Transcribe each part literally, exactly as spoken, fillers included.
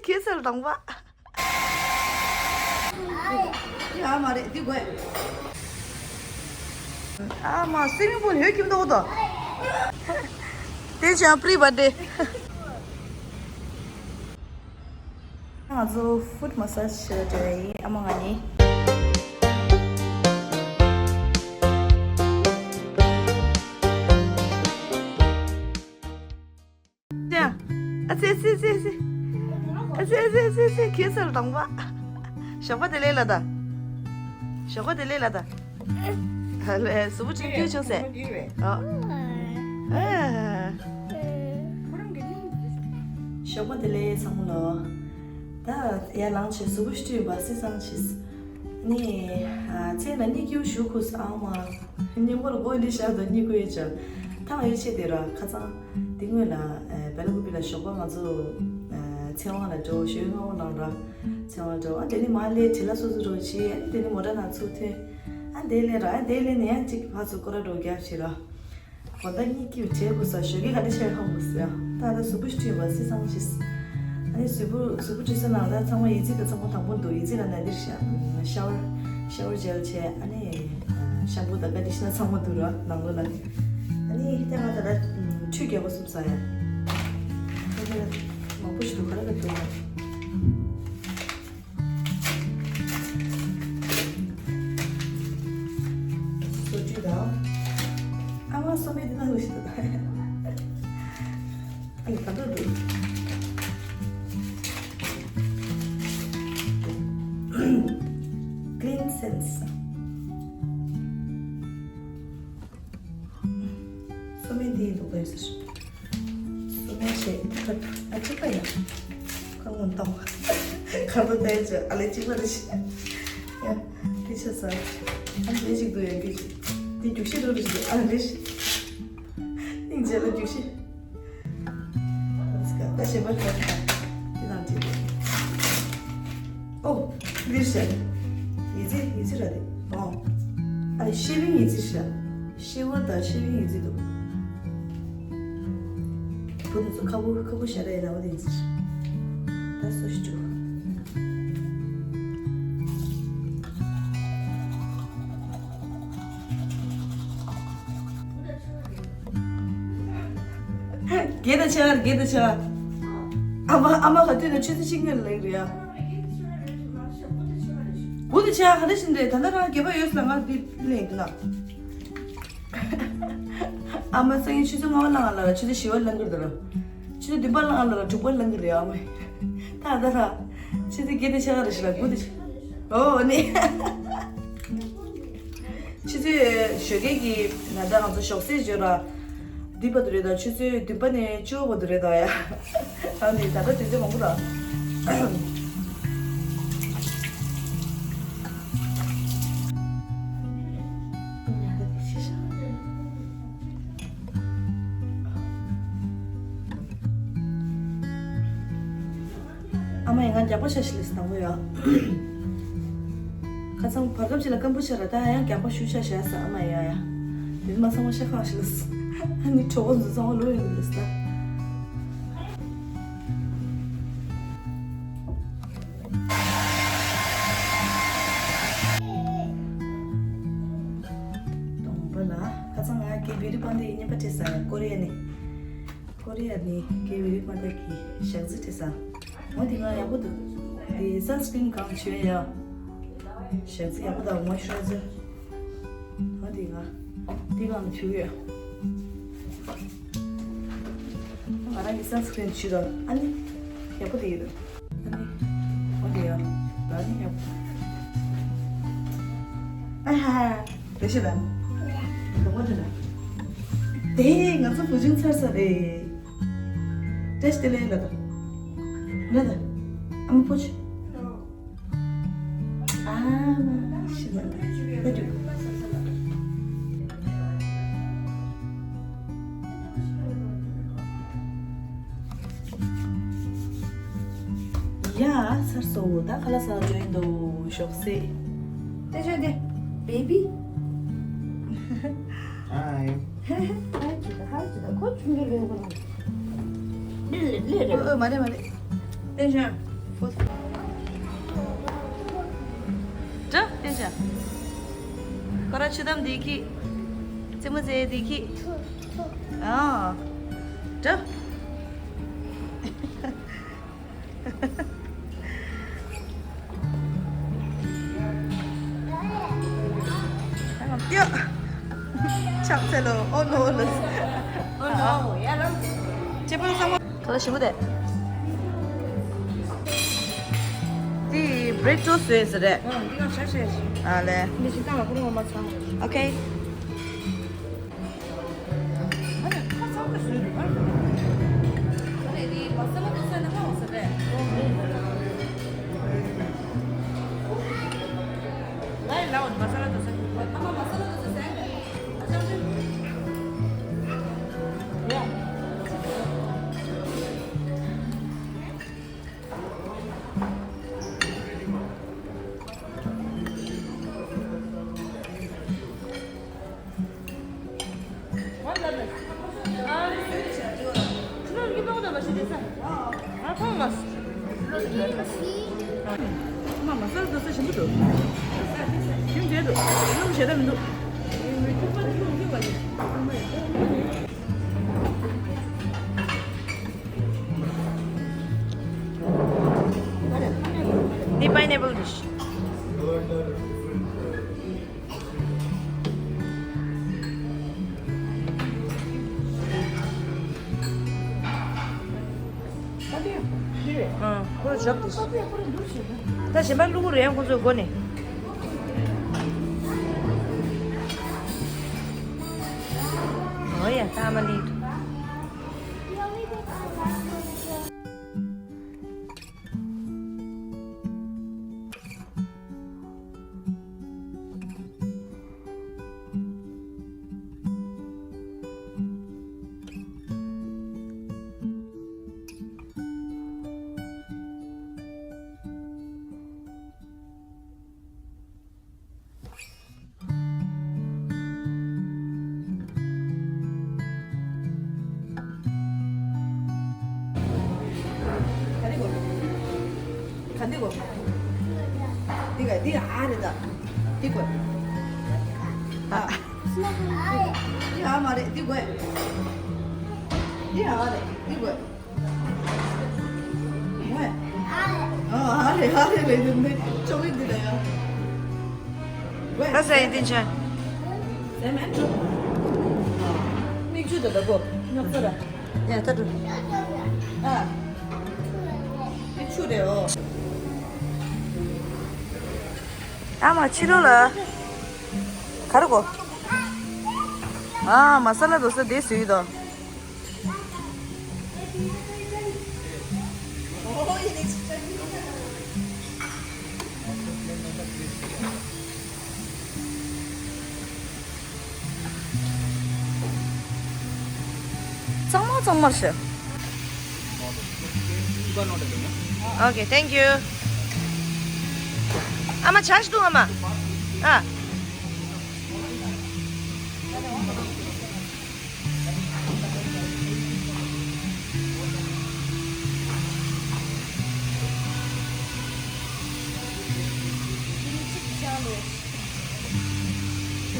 ཁྱེད་ཚོར་དང་བ། ཡ་མ་རེད་འདི་དགོས། ཨ་མ་སི་མིང་པུལ་ཡོད་ཀྱིན་འདུག་དོ། དེ་བྱས་པི་རི་བར་ཌེ། ང་ཚོ་ཧྥུཊ་མ་སཱཇ་བྱེད་འགྲོ་ཡ་ཡིན་ཨ་མ་ང་གཉིས། ཨ་ཙི་ཙི་ཙི་ཙི། ཨ་ཙི་ཙི་ཙི་ཙི་ཁྱེད་ཚོར་དང་བ། ཞོགས་པ་བདེ་ལེགས་ལ་ད། ཞོགས་པ་བདེ་ལེགས་ལ་ད། ཨ་ལས་གཟུགས་པོ་ཅིག་སྐྱིད་བྱུང་ཟེར། ཨ། ཨ། ཞོགས་པ་བདེ་ལེགས་ཚང་མ་ལོ། ད་ཡར་ལངས་བྱས་གཟུགས་པོ་ཞིག་བཀྲུས་པ་སི་སང་བྱས། ནི། ཨ། ཚེ་ན་གཉིད་སྐྱིད་བཞུགས་ཁུ་སང་མ། སྙིང་པོ་ལ་སྒོ་འདི་བཞག་དང་གཉིད་ཁུ་ཡོད་ཅག་ཐང་ཡོད་ཆེ་དེ་ར་ཁ་ཚང་། དེ་སྔོན་ལ། ཨ། བེ་ལ་ཀུ་པི་ལ་ཞོགས་པ་ང་ཚོ། ཨ། ཚེ་དབང་ལ་འགྲོ་ཞོགས་སྔ་བོ་ནང་ར། ཚེ་དབང་འགྲོ་ཨ་དེ་ནི་མ་སླེབས་བྲེལ་ལ་སོ་སོ་འགྲོ་ཆེ་ཨ་དེ་ནི་མོ་ཊ་ནང་ཚུར་ཐོན། ཨ་དེ་སླེབས་ར་ཨ་དེ་སླེབས་ནས་ཡང་གཅིག་ཕར་ཚུར་སྐོར་ར་འགྲོ་རྒྱབ་བྱེད་ར། གོ་ད་གཉིད་སྐྱིད་བྱེད་དགོས་ས་ཞོགས་ཀས་ག་འདྲ་བྱས་ཧ་གོ་ས་ཡ། ད་ད་གཟུགས་པོ་ཞིག་བཀྲུས་པ་སི་སང་བྱས། ཨ་ནི་གཟུགས་པོ་གཟུགས་པོ་བཀྲུས་ས་ནང་ད་ཚང་མ་ཡི་ཙི་ད་ཚང་མ་དང་པོ་འདུག་ཡི་ཙི་ལ་ན་འདིར་བཞག་ཤ་ཝར་ཤ་ཝར་ཇེལ་བྱས་ཨ་ནི་ཤམ་པུ་ད་ག་འདྲ་ཞིག་ན་ཚང་མ་འདུག་ར་ནང་ལོགས་ལ། ཨ་ནི་ད་ང་ད་ད་ཁྲུས་རྒྱག་གོ་སུབ་ས་ཡ། ད་ད་མང་པོ་ཞིག་འདུག་ག་ར་ད་འདུག་སོ་བཅུད་དང་། ཨ་མ་སོ་མེད་འདི་ནང་ལ་ཞིག་ད། ཨ་ནི་ད་འདོད་འདུག Clean Sense། སོ་མེད་འདི་ཡིན་འདུག་པས་ཟེར། སོ་མེད་བྱས་ཁ་ཨ་གཅིག་པ་ཡ། ཁ་སྔོན་བཏང་བ། ཁ་ལོ་བསྟན་བྱས་ཨ་ལེ་གཅིག་པ་རེད་ཤི། ཡ། དེ་ཆ་ས། ཨ་ལེ་ཅིག་འདུག་ཡ་གི། དེ་རྒྱུགས་ཤི་འགྲོ་རེ་ཞིག་འདུག་ཨ་ལེ་ཤི། སྙིང་རྗེ་ལ་རྒྱུགས་ཤི། ད་ཞེ་པར་ཁ་ཁ། དེ་དང་དེ་རེད། ཨོ། འདིར་བཤད། ཡི་ཙི་ཡི་ཙི་ར་རེད། ཨོ། ཨ་ཤེ་བིང་ཡི་ཙི་བཤད། ཤེ་བོ་དང་ཤེ་བིང་ཡི་ཙི་འདུག་བུ་དེ་ཚོ་ཁ་བོ་ཁ་བོ་ཤ་ར་ཡི་ར་བ་དེ་ཡི་ཙི། ད་སོ་ཞིག་འགྲོ། དགེ་དང་ཆེ་བ་དགེ་དང་ཆེ་བ། ཨ་མ་ཨ་མ་ག་དུས་ན་ཆུ་ཚོད་གཅིག་ཉལ་ལེགས་རེད་ཡ། དགུ་དང་ཆེ་བ་ག་འདྲ་ཞིག་རེད། ད་ལྟ་རང་སྐྱེས་པ་ཡོད་ལ་ང་འདི་ལེན་འདུག་ན། ཨ་མ་སང་ཉིན་ཆུ་ཚོད་ལྔ་པ་ལངས་ལ་ཆུ་ཚོད་བཞི་པ་ལངས་གི་རེད། ཆུ་ཚོད་བདུན་པ་ལངས་ལ་དྲུག་པ་ལངས་གི་རེད་ཨ་མ། ད་ད་ད། ཆུ་ཚོད་བརྒྱད་དང་ཕྱེད་ཀ་རེད་ཤི་ལ་དགུ་དང་། ཨོ་ནི། ཆུ་ཚོད་ཞོགས་ཀས་ཀྱི་ང་ད་ང་ཚོ་ཞོགས་ཟས་བརྗོད་ར། འདི་བར་དུ་རེད་ད་ཆུ་ཚོད་བདུན་པ་ནས་བཅུ་བར་དུ་རེད་ད་ཡ། ཨ་ནི་ད་ལྟ་དུས་ཚོད་མང་པོ་ར། ཨ་མ་ཡ་ང་རྒྱགས་པ་ཤ་ཤི་ལས་དང་པོ་ཡ། ཁ་སང་བར་སྐབས་ཅིག་ལ་སྐམ་པོ་ཤ་ར་ད་ཡང་རྒྱགས་པ་ཤུ་ཤ་ཤ་ས་ཨ་མ་ཡ་ཡ། དེ་མ་སང་བ་ཤ་ཁ་ཤི་ལས། ཨ་ནི་གྲོགས་པོ་ཚོ་ཚང་མ་ལོ་ཡོད་ལས་ད། སྟོང་པ་ལ་ཁ་སང་ང་གི་བི་རི་པན་དེ་ཡིན་པ་དྲི་ས་ཡ་ཀོ་རི་ཡ་ནི། ཀོ་རི་ཡ་ནི་ཀེ་བི་རི་མ་ཏ་གི་ཞག་རྩི་བྲིས་ས། འོ་དེ་ང་ཡག་པོ་འདུག་དེ་སན་སི་ཀྲིན་གང་བྱོས་ཡ། ཞག་རྩི་ཡག་པོ་དང་མོ་ཤུ་རའི་ཛར། འོ་དེ་ང་དེ་གང་བྱུག་ཡོད། ང་རང་གི་སན་སི་ཀྲིན་བྱུག་ར་ཨ་ནི་ཡག་པོ་དེ་ཡོད། ཨ་ནི། འོ་དེ་ཡ། ད་ནི་ཡ། ཨ་ཧ་ཧ། དེ་ཤེས་ད། ག་པར་དེ་ན། དེ་ང་ཚོ་བུ་ཆུང་ཚར་ས་རེད། བཀྲ་ཤིས་བདེ་ལེགས་ལ་ད། ལ་ད། ཨ་མ་ཕོ་ཆུ། ཨ་མ་ཤི་ལ་ད། ད་འགྲོ། ཡ་ཚར་སོང་། ད་ཁ་ལག་ཟ་འགྲོ་ཡིན་འདུག་ཞོགས་ཟས། དེ་ཆོས་དེ། བེ་བི། ཧའི། ཧའི་ཅི་ད་ཧའི་ཅི་ད་ཁོ་ཆུང་གི་རེད་ཁོ་རང་། ལི་ལི་ལི་རེད། ཨོ་ཨོ་མ་རེད་མ་རེད། དེ་ཆོས། འགྲོ། བསྟན་ཆ། ཁོ་ར་ཆུ་དམ་འདི་ཁྱི། རྩེད་མོ་རྩེ་འདི་ཁྱི། ཨ། འགྲོ། ཡ། ཆག་ཚེ་ལོ། ཨོ་ནོ་ལོ། ཨོ་ནོ། ཡ་ལམ། ཅེ་པོ་ལོ་ས་མོ། ཁ་ལ་ཞིམ་པོ་དེ། དེ་བྷི་རེཌ་ཊོ་སི་ཊི་བཟོས་ཟེར་རེད། ཨ། འདི་ག་ཤ་ཤ་ཞིག་ཨ་ལེ། འདི་ཞིག་བཏང་བ་ཁོ་རང་མ་ཚང་། ཨོ་ཁེ། འདི་པའི་ནེ་པལ་ཌིཤ། ཨང་། ཁོ་ར་ཞོབ་དེ། ད་གཞན་པ་བླུག་གི་རེད་ཁོ་ཚོའི་སྒོ་ནས། ཨོ་ཡ། ད་ཨ་མ་ལི། ག་འདི་གོ། འདི་ག་འདི་ཨ་རེད་ད། འདི་གོ། ཨ། འདི་ཨ་མ་རེད། འདི་གོ། འདི་ཨ་རེད། འདི་གོ། ཨ་རེད། ཨ་རེད་ལས་འདི་ནི་ཅོག་ལེ་འདི་ད་ཡ། ད་ཟས་འདི་ཆ། ཟས་མེད་འགྲོ། མིག་ཆུ་དང་ལྟ་གོ། ཉོག་ཚ་ར། ཡ་ད་འགྲོ། ཨ། མིག་ཆུ་རེད་འོ། ཨ་མ་ཕྱི་ལོགས་ལ། ག་རེ་གོ། ཨ་མ་ས་ལ་དོ་ས་དེ་བཟོས་ཡོད་དོ། གཙང་མ་གཙང་མར་བྱས། Okay, thank you. ཨ་མ་ཇ་ཞིག་འདུག་ཨ་མ། ཨ།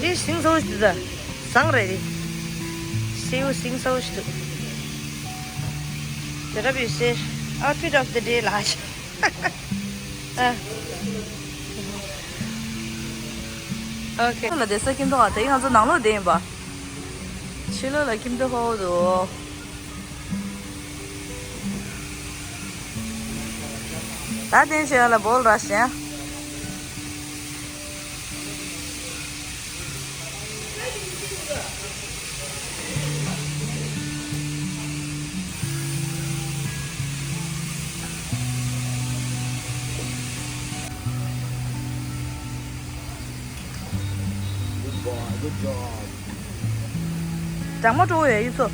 འདི་ཟིང་ཚ་བོ་ཞིག་འདུག་ད། བཟང་རེད་འདི། སེའུ་ཟིང་ཚ་བོ་ཞིག་འདུག་དེ་འདྲ་བྱས་ཏེ་outfit of the day ལ། ཨ། Okay. ལ་བསྡད་ས་ཁྱིམ་ཐོག་ཨ། དེ་ང་ཚོ་ནང་ལོགས་བསྡད་ཡིན་པ། ཕྱི་ལོགས་ལ་ཁྱིམ་ཐོག་ཧོ་འདུག་ད་བསྟན་ཆོས་ལ་བོལ་ར་ཞེན། Good boy, good job. གྲང་མོ་སྤྲོ་བོ་ཡོད་ཡུལ་ཚོ།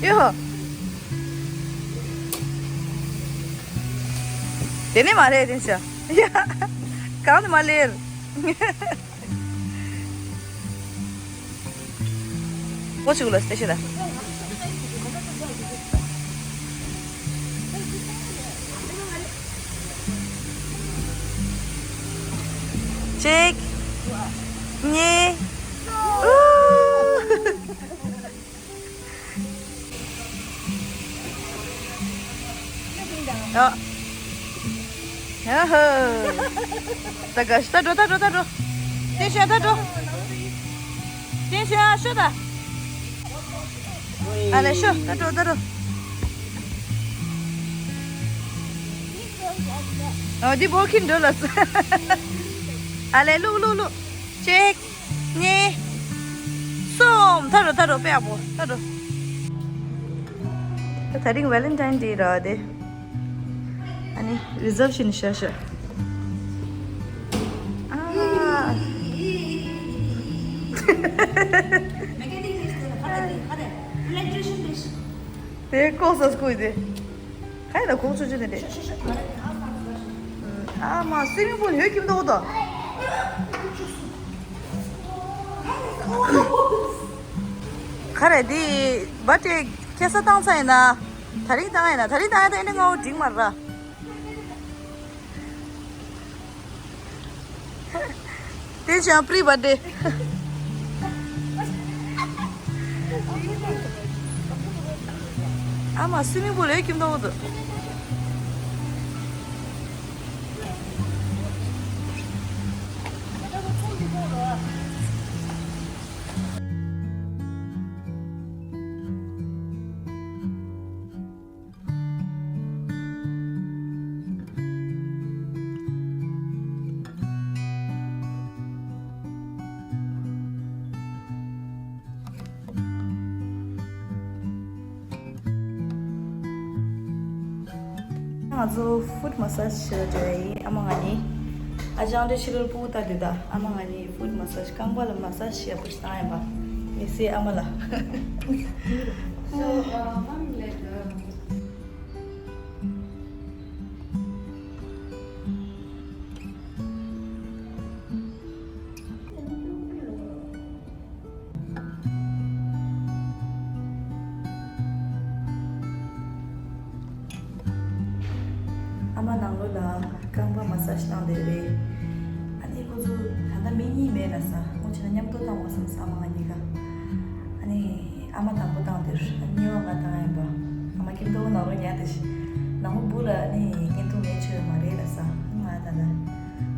ཡོ། དེ་ནས་མ་རེད་དེ་ཤ། ཡ། གང་ནས་མ་ལེར། ཁོ་ཆུག་ལ་སྟེ་ཤི་ལ། གཅིག་གཉིས། ཨུ། ཨ། ཨ་ཧ། ད་ག་ད་འགྲོ་ད་འགྲོ་ད་འགྲོ། ཏེ་ཤ་ད་འགྲོ། ཏེ་ཤ་ཤོ་ད། ཨ་ལེ་ཤོ་ད་འགྲོ་ད་འགྲོ། ཨ་འདི་བོར་ཁིན་འགྲོ་ལ། ཨ་ལེ་ལུག་ལུག་ལུག། གཅིག་གཉིས། གསུམ། ཐར་རོ་ཐར་རོ་དཔེ་ཡག་པོ་ཐར་རོ། ད་དེ་རིང་ཝེ་ལེན་ཊའིན་ཌེ་ར་དེ། ཨ་ནི་རི་སེབ་ཤན་ཤ་ཤ། ཨ། དེ་ལྐོག་ཟ་སྐུ་དེ། ག་ཡིན་ན་གོང་ཆུང་ཆུང་ནས་རེད། ཨ་མ་སུའི་མིང་པུལ་ཡོད་ཀྱིན་འདུག་དོ། ག་རེ་འདི་བ་ཏྲེ་ཁེ་ས་བཏང་ཚར་ཡིན་ན། ད་རིང་བཏང་ཡིན་ན་ད་རིང་བཏང་ཡིན་ད་ཨེ་འདྲ་ངའོ་འགྲིག་མ་ར། དེ་བཞིན་པྲི་བར་ཌེ། ཨ་མ་སུའི་མིང་པུལ་ལས་ཀྱིན་འདུག་དོ། ང་ཚོ་ཕུཊ་མ་སཱཇ་བྱེད་ལ་འགྲོ་ཡ་ཡིན། ཨ་མ་ང་གཉིས། ཨ་ཅང་དེ་ཕྱི་ལོར་སྤུ་གུ་ལྟ་དུས་ད་ཨ་མ་ང་གཉིས་ཕུཊ་མ་སཱཇ་རྐང་པ་ལ་མ་སཱཇ་བྱེད་ཡག་པོ་ཞིག་བཏང་ཡིན་པ། མི་སེ་ཨ་མ་ལ། So, uh, mom let, uh, ཨ་མ་ནང་ལོགས་ལ་རྐང་པ་མ་སཱཇ་བཏང་བསྡད་རེད། ཨ་ནི་ཁོ་ཚོ་ད་ལྟ་མི་གཉིས་མེད་ལ་ས། ཁོང་ཁྱེད་ལ་མཉམ་དུ་བཏང་བ་བསམ་ས་ཨ་མ་ང་གཉིས་ཀ། ཨ་ནི། ཨ་མ་དང་པོ་བཏང་དེར་ཨ་ནི་གཉིས་པ་ང་བཏང་ཡིན་པ། ཨ་མ་ཁྱིམ་ཐོག་ནང་ལོགས་ཉལ་དེ་ཤི། ནང་ལོགས་སྦུག་ལ་ཨ་ནི་བརྙན་ཐུང་མེད་ཆོད་མ་རེད་ལ་ས། ང་ད་ལ་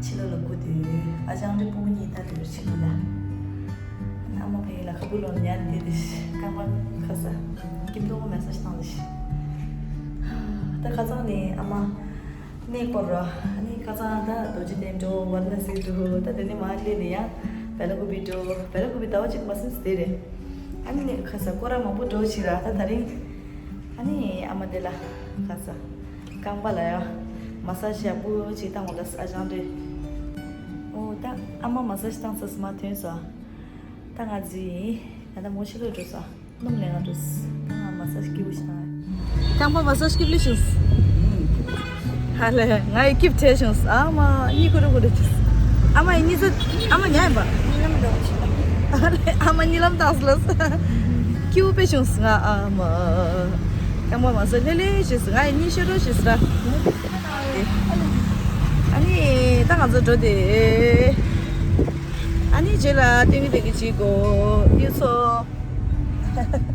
ཕྱི་ལོགས་ལ་སྒུག་དུས་ཨ་ཅང་རི་སྤུ་གུ་གཉིས་ལྟ་དུས་ཕྱི་ལོགས་ལ། ཨ་མ་ཕ་གི་ལ་ཁ་སྦུག་ལོགས་ཉལ་དེ་དེ་ཤི་རྐང་པ་ཁ་ས། ཁྱིམ་ཐོག་མ་སཱཇ་བཏང་དེ་ཤི། ད་ཁ་སང་ནས་ཨ་མ། གནས་སྐོར་ར། ཨ་ནི་ཁ་སང་ད་རྡོ་རྗེ་གདན་འགྲོ། ཝཱ་ར་ཎ་སི་འགྲོ། ད་དེ་ནས་མར་སླེབས་ནས་ཡང་བེ་ལ་ཀུ་པི་འགྲོ། བེ་ལ་ཀུ་པི་ཟླ་བ་གཅིག་མ་ཟིན་དེ་རེད། ཨ་ནི་ཁ་སང་སྐོར་ར་མང་པོ་འགྲོ་ཕྱིན་ར། ད་ད་རིང་ཨ་ནི་ཨ་མ་དེ་ལ་ཁ་སང་རྐང་པ་ལ་ཡ་མ་སཱཇ་ཡག་པོ་ཅིག་བཏང་བ་ལ་ཨ་ཅང་རེད། ཨོ་ད་ཨ་མ་མ་སཱཇ་བཏང་ཚར་སོང་མ་ཐོན་སོང་། ད་ང་ཚོ་ཡིན། ད་ལྟ་མོ་ཕྱི་ལོགས་འགྲོ་ས། སྣུམ་ལེན་ག་འགྲོ་ས། ད་ང་མ་སཱཇ་སྐྱིད་པོ་ཞིག་གནང་། རྐང་པ་མ་སཱཇ་སྐྱིད་པོ་ཞིག་ཧ་ལས་ང་ཡི་སྐྱིད་བྲལ་བྱུང་། ཨ་མ་གཉིད་ཁུག་རུ་ཁུག་རུ་བྱས། ཨ་མ་ཡི་གཉིད་ས། ཨ་མ་ཉལ་ཡིན་པ། གཉིད་ལམ་འགྲོ་བྱས། ཨ་ལས་ཨ་མ་གཉིད་ལམ་བཏང་སོང་ལ། སྐྱིད་པོ་དཔེ་བྱུང་སོང་ང་ཨ་མ། རྐང་པ་མ་སཱཇ་ལྷོད་ལྷོད་བྱས་སོང་། ང་ཡི་གཉིད་ཤོར་རོགས་བྱས་སོང་ར། ཨ་ནི་ད་ང་ཚོ་འགྲོ་དེ། ཨ་ནི་རྗེས་ལ་ཏིང་ངེ་འཛིན་གྱི་བྱེད་སྒོ་དེ་ཚོ།